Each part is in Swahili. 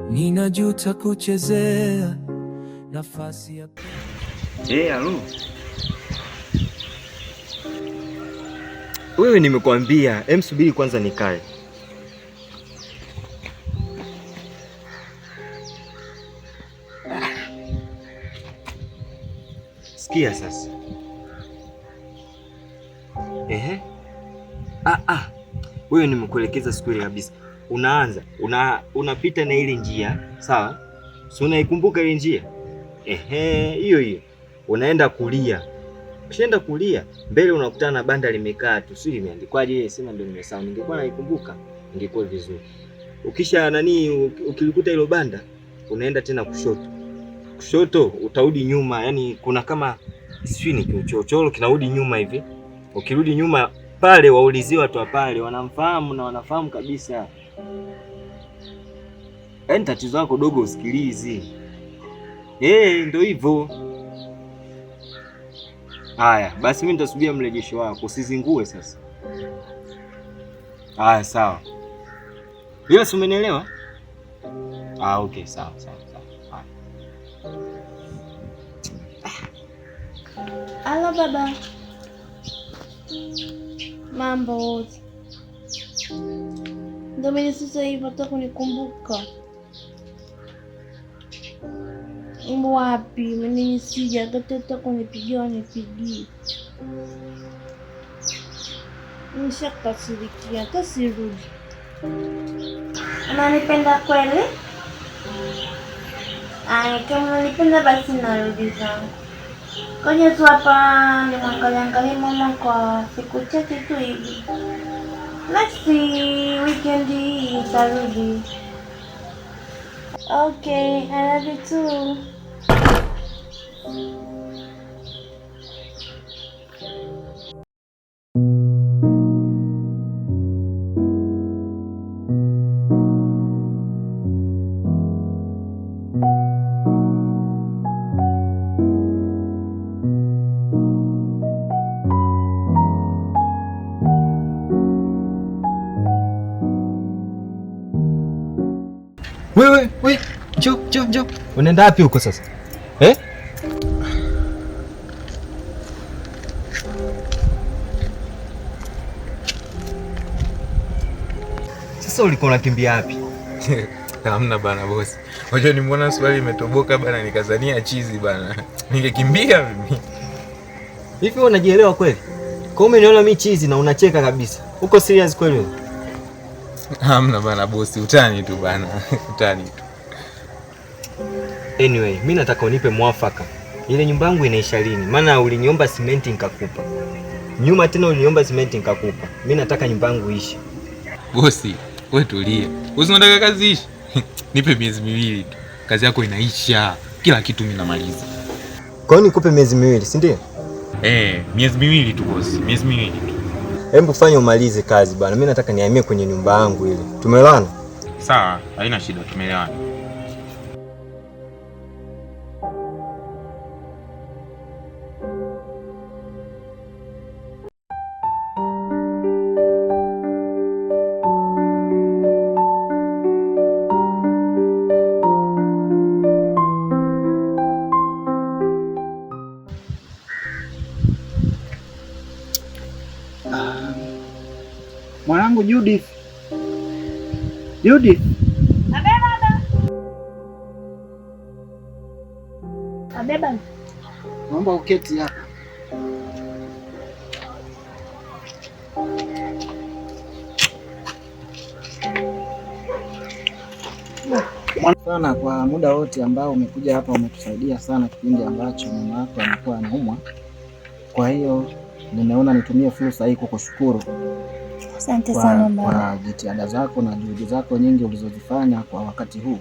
Ninajuta kuchezea nafasi ya Hey, alo. Wewe nimekuambia, em, subiri kwanza nikae. Sikia sasa. Ehe. Ah, ah. Wewe nimekuelekeza siku ile kabisa. Unaanza, unapita na ile njia, sawa? Si unaikumbuka ile njia? Ehe, hiyo hiyo. Unaenda kulia. Ukishaenda kulia, mbele unakutana na banda limekaa tu. Sio limeandikwaje? Sema ndio nimesahau. Ningekuwa naikumbuka, ingekuwa vizuri. Ukisha nani, ukilikuta hilo banda, unaenda tena kushoto. Kushoto utarudi nyuma, yani kuna kama sijui ni kiuchochoro kinarudi nyuma hivi. Ukirudi nyuma pale, waulizie watu wa pale, wanamfahamu na wanafahamu kabisa. Yaani tatizo lako dogo usikilizi. Ndio hivyo. Haya, basi mimi nitasubiria mrejesho wako, usizingue sasa. Haya, sawa. Ila si umenielewa? Ah, okay, sawa sawa sawa. Haya. Halo baba, mambo? Ndio mimi sasa hivi hata kunikumbuka. Wapi? Mimi sija hata kunipigia wanipigie. Nishakasirikia hata sirudi. Unanipenda kweli? Aya, kama unanipenda basi narudi zangu. Ngoja tu hapa nimwangalie angalie mama kwa siku chache tu hivi. Next weekend hii nitarudi. Okay, I love you too. Wewe, wewe, njoo, njoo, njoo. Unaenda wapi huko sasa? Eh? Sasa ulikuwa unakimbia wapi? Hamna bana bosi. Unajua nimeona swali imetoboka bana nikazania chizi bana. Ningekimbia mimi. Hivi wewe unajielewa kweli? Kwa umeniona mimi chizi na unacheka kabisa. Uko serious kweli wewe? Hamna bana bosi, utani tu bana. Utani tu. Anyway, mimi nataka unipe mwafaka. Ile nyumba yangu inaisha lini? Maana uliniomba simenti nikakupa. Nyuma tena uliniomba simenti nikakupa. Mimi nataka nyumba yangu iishe. Bosi, wewe tulia. Wewe unataka kazi iishe? Nipe miezi miwili tu. Kazi yako inaisha. Kila kitu mimi namaliza. Kwa hiyo nikupe miezi miwili, si ndio? Eh, miezi miwili tu bosi, miezi miwili tu. Hebu fanya umalize kazi bana. Mimi nataka nihamie kwenye nyumba yangu ile. Tumeelewana? Sawa, haina shida, tumeelewana. Mwanangu Judith, Judith, Abe baba. Abe baba. Naomba uketi hapa. Sana kwa muda wote ambao umekuja hapa, umetusaidia sana kipindi ambacho mama yako alikuwa anaumwa. Kwa hiyo nimeona nitumie fursa hii kukushukuru. Asante sana baba. Kwa jitihada zako na juhudi zako nyingi ulizozifanya kwa wakati huu.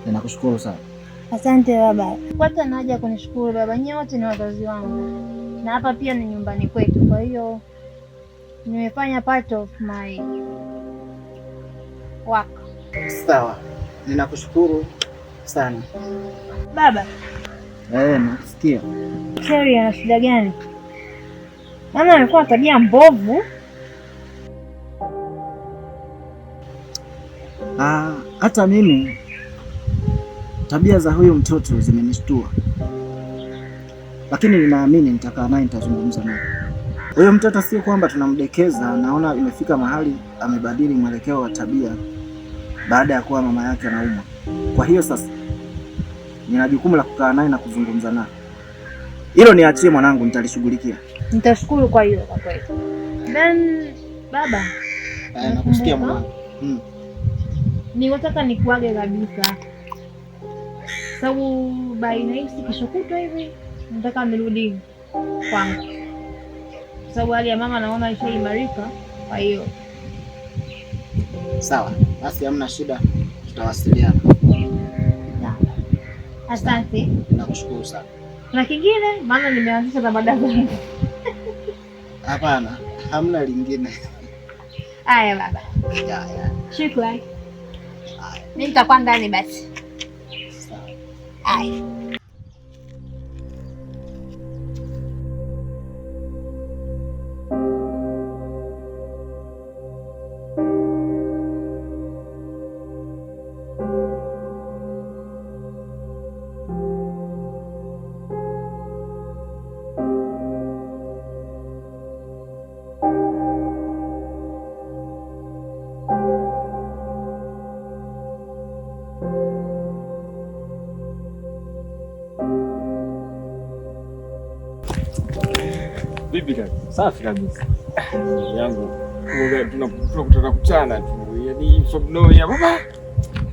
Ninakushukuru sana. Asante baba. Kwanza na haja kunishukuru baba, nyie wote ni wazazi wangu na hapa pia ni nyumbani kwetu, kwa hiyo nimefanya part of my work. Sawa, ninakushukuru sana baba. Nasikia. Terry ana shida gani? Maana amekuwa tabia mbovu. Hata mimi Tabia za huyu mtoto zimenishtua, lakini ninaamini nitakaa naye, nitazungumza naye. Huyo mtoto sio kwamba tunamdekeza, naona imefika mahali amebadili mwelekeo wa tabia baada ya kuwa mama yake anaumwa. Kwa hiyo sasa nina jukumu la kukaa naye na kuzungumza naye. Hilo niachie mwanangu, nitalishughulikia. Nitashukuru kwa hilo kwa kweli. Then baba, Nakusikia mwanangu. Ningetaka nikuage kabisa. Sababu baina hii kesho kutwa hivi nataka nirudi kwangu. Sababu hali ya mama naona ishaimarika, kwa hiyo sawa, basi hamna shida, tutawasiliana. Asante. Nakushukuru sana. Na kingine maana nimeanzisha na mada zangu. Hapana, hamna lingine. Haya baba. Ya. Shukrani. Mimi nitakuwa ndani basi. Sawa. Haya. Vipi kaka? Safi kabisa. Yangu tunakutana kutana tu. Yaani from nowhere baba.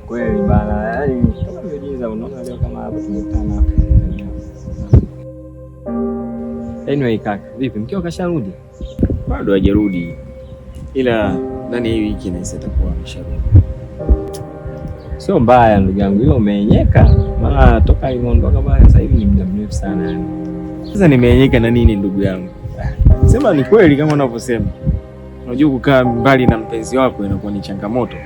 Kweli bana, yaani kama miujiza unaona leo kama hapa tumekutana. Anyway kaka, vipi mkeo kasharudi? Bado hajarudi. Ila ndani hii wiki naisi atakuwa amesharudi. Sio mbaya ndugu yangu, ila umeenyeka. Maana toka aliondoka bana sasa hivi ni muda mrefu sana yani. Sasa nimeenyeka na nini ndugu yangu? Sema ni kweli kama unavyosema. Unajua kukaa mbali na mpenzi wako inakuwa ni changamoto.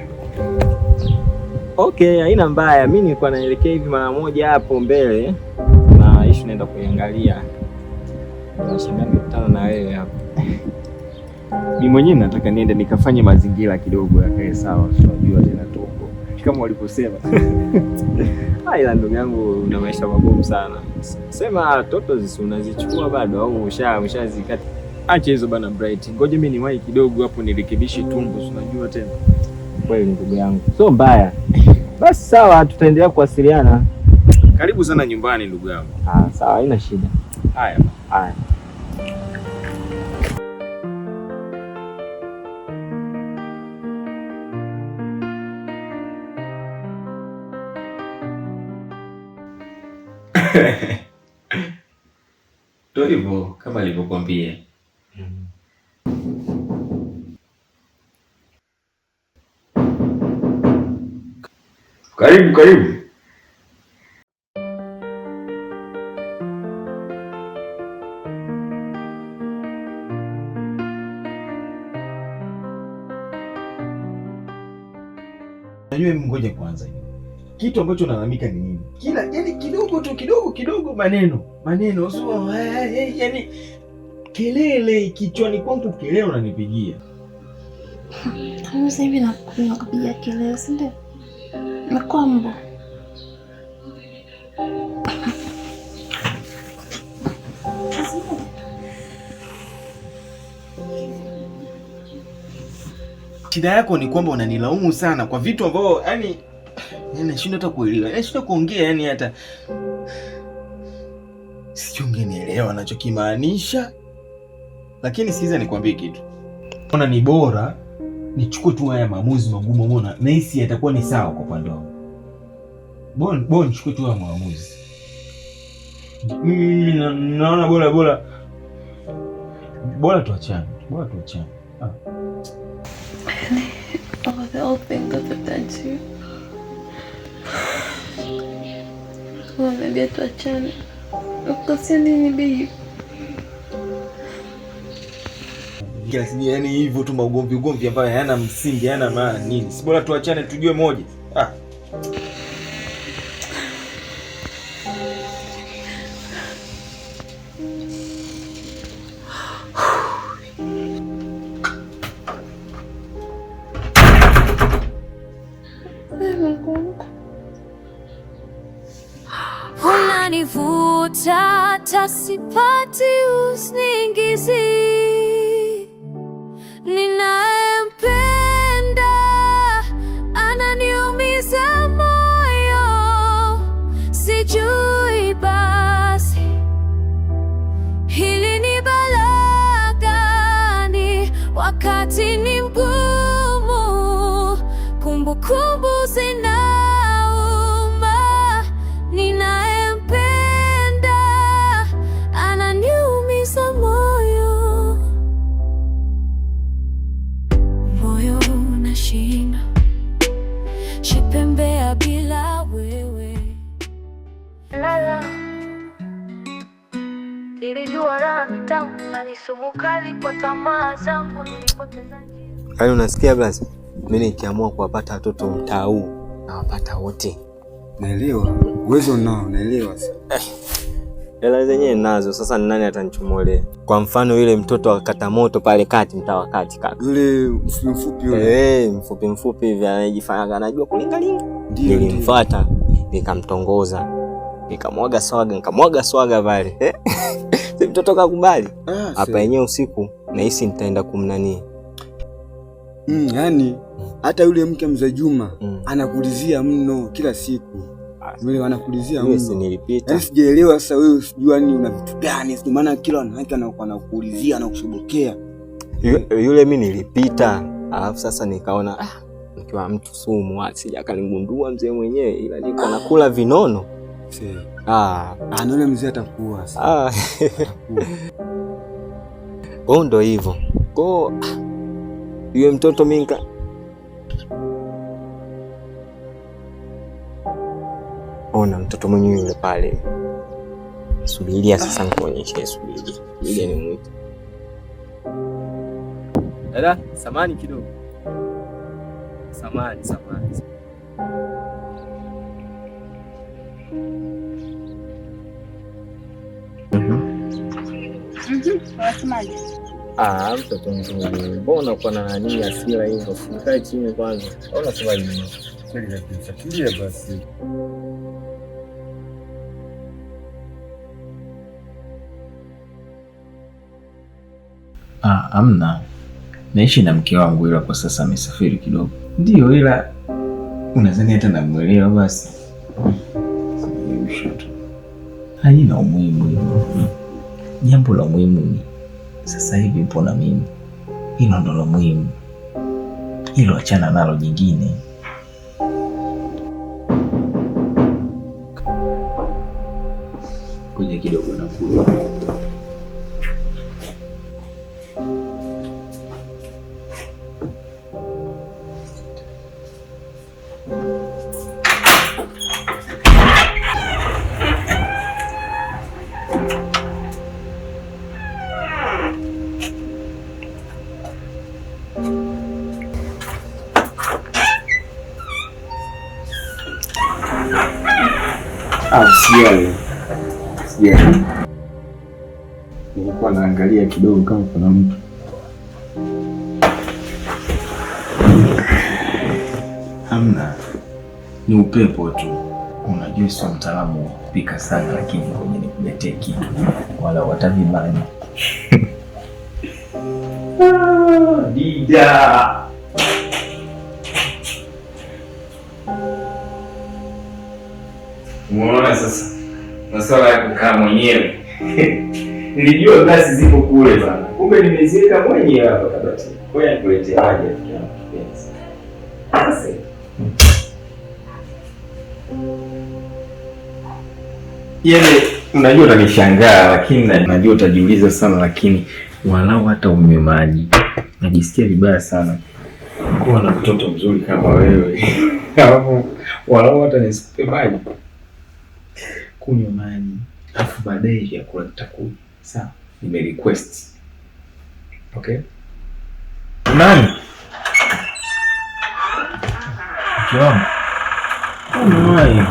Okay, haina mbaya. Mimi nilikuwa naelekea hivi mara moja hapo mbele na issue naenda kuiangalia. Nashangaa nimekutana na wewe hapo. Mimi mwenyewe nataka niende nikafanye mazingira kidogo yakae sawa, unajua tena tumbo kama walivyosema. Ila ndugu yangu una maisha magumu sana. Sema toto zisi unazichukua bado au ushazikata? Acha hizo bana Bright. Ngoja mimi niwahi kidogo hapo nirekebishe tumbo, unajua tena. Kweli ndugu yangu. Sio mbaya. Basi sawa, tutaendelea kuwasiliana. Karibu sana nyumbani ndugu yangu. Ah, sawa, haina shida. Haya. Haya. Ndio hivyo kama alivyokuambia. Karibu karibu. Najua ngoja kwanza. Kitu ambacho nalalamika ni nini? Kila yani kidogo tu kidogo kidogo maneno. Maneno sio yani kelele kichwani kwangu, kelele unanipigia. Kama sasa hivi nakupigia kelele, si ndio? Nakwambo. Shida yako ni kwamba unanilaumu sana kwa vitu ambavyo yani nashindwa hata kuelewa. Nashindwa kuongea yani hata sijui ungenielewa nachokimaanisha. Lakini sikiza nikwambie kitu. Ona ni bora nichukue tu haya maamuzi magumu, umeona? Nahisi yatakuwa ni sawa kwa upande wangu. Bora nichukue tu haya maamuzi. Mimi naona bora tuachane. Bora tuachane. All the old things that I've done to you. Unaniambia tuachane. Ukosea nini babe? Kila siji yani hivyo tu maugomvi ugomvi ambayo hayana msingi, hayana maana nini. Si bora tuachane tujue moja. Ah. Inanivuta hata sipati usingizi. Ninayempenda ananiumiza moyo, sijui basi hili ni balaa gani? Wakati ni mgumu, kumbukumbu zinauma. Ninayempenda ananiumiza moyo, moyo unashinda shipembea bila wewe. Lala, nilijua raha ni tamu na ni sumu kali kwa tamaa zangu, nilipoteza njia. Yaani unasikia basi, mimi nikiamua kuwapata watoto mtaa huu nawapata wote. Naelewa uwezo nao, naelewa sasa. Hela zenyewe nazo, sasa ni nani atanichomolea? Kwa mfano yule mtoto wa kata moto pale kati, mtaa wa kati kaka. Yule mfupi mfupi yule. Mfupi mfupi hivi anajifanya anajua kulingalinga. Ndio. Nilimfuata, nikamtongoza. Nikamwaga swaga, nikamwaga swaga pale. Si mtoto kakubali. Hapa yenyewe usiku nahisi nitaenda kumnani. Yani hata yule mke mzee Juma anakulizia mno kila siku. Yule anakulizia Yule si mno. nilipita. Yaani sijaelewa sasa wewe sijui yani una vitu gani? Sio maana kila wanawake anakuulizia anakushobokea. Yule mimi nilipita. Alafu sasa nikaona mkiwa mtu sumu asija akanigundua mzee mwenyewe, ila niko nakula vinono. Na yule mzee atakuwa sasa. Kwa ndo hivyo. Kwa yule mtoto mimi ona mtoto mwenyewe yule pale. Subiria sasa nikuonyeshe, subiria. Ile ni mwite. Dada, samani kidogo. Samani, samani. Unasemaje? Mtoto mzuri. Mbona uko na nani hasira hivyo? Sikae chini kwanza. Au unasemaje mimi? Kweli kabisa. Tulia basi. Amna. Naishi na mke wangu ila kwa sasa amesafiri kidogo. Ndio, ila unadhani hata namuelewa basi. Sijui tu. Haina umuhimu hilo. Jambo la muhimu ni sasa hivi upo na mimi. Hilo ndo la muhimu. Hilo achana nalo jingine. Kuja kidogo na kula. Usijali. Usijali. Nilikuwa naangalia kidogo kama kuna mtu. Hamna. Ni upepo tu. Unajua sio mtaalamu wa kupika sana, lakini ngoja nikuletee kitu. Wala watavimani. Dida. Umeona sasa masuala ya kukaa mwenyewe. Nilijua glasi zipo kule bana, kumbe nimeziweka mwenyewe hapa kabati. Ngoja nikuletee maji rafiki yangu kipenzi. Sasa yaani, unajua utanishangaa, lakini najua utajiuliza sana, lakini walau hata unywe maji. Najisikia vibaya sana kuwa na mtoto mzuri kama wewe alafu walau hata nisikupe maji. Kunywa maji alafu baadaye vyakula nitakuja. Sawa, nime request. Okay? Nani? Mke wangu. Umewahi?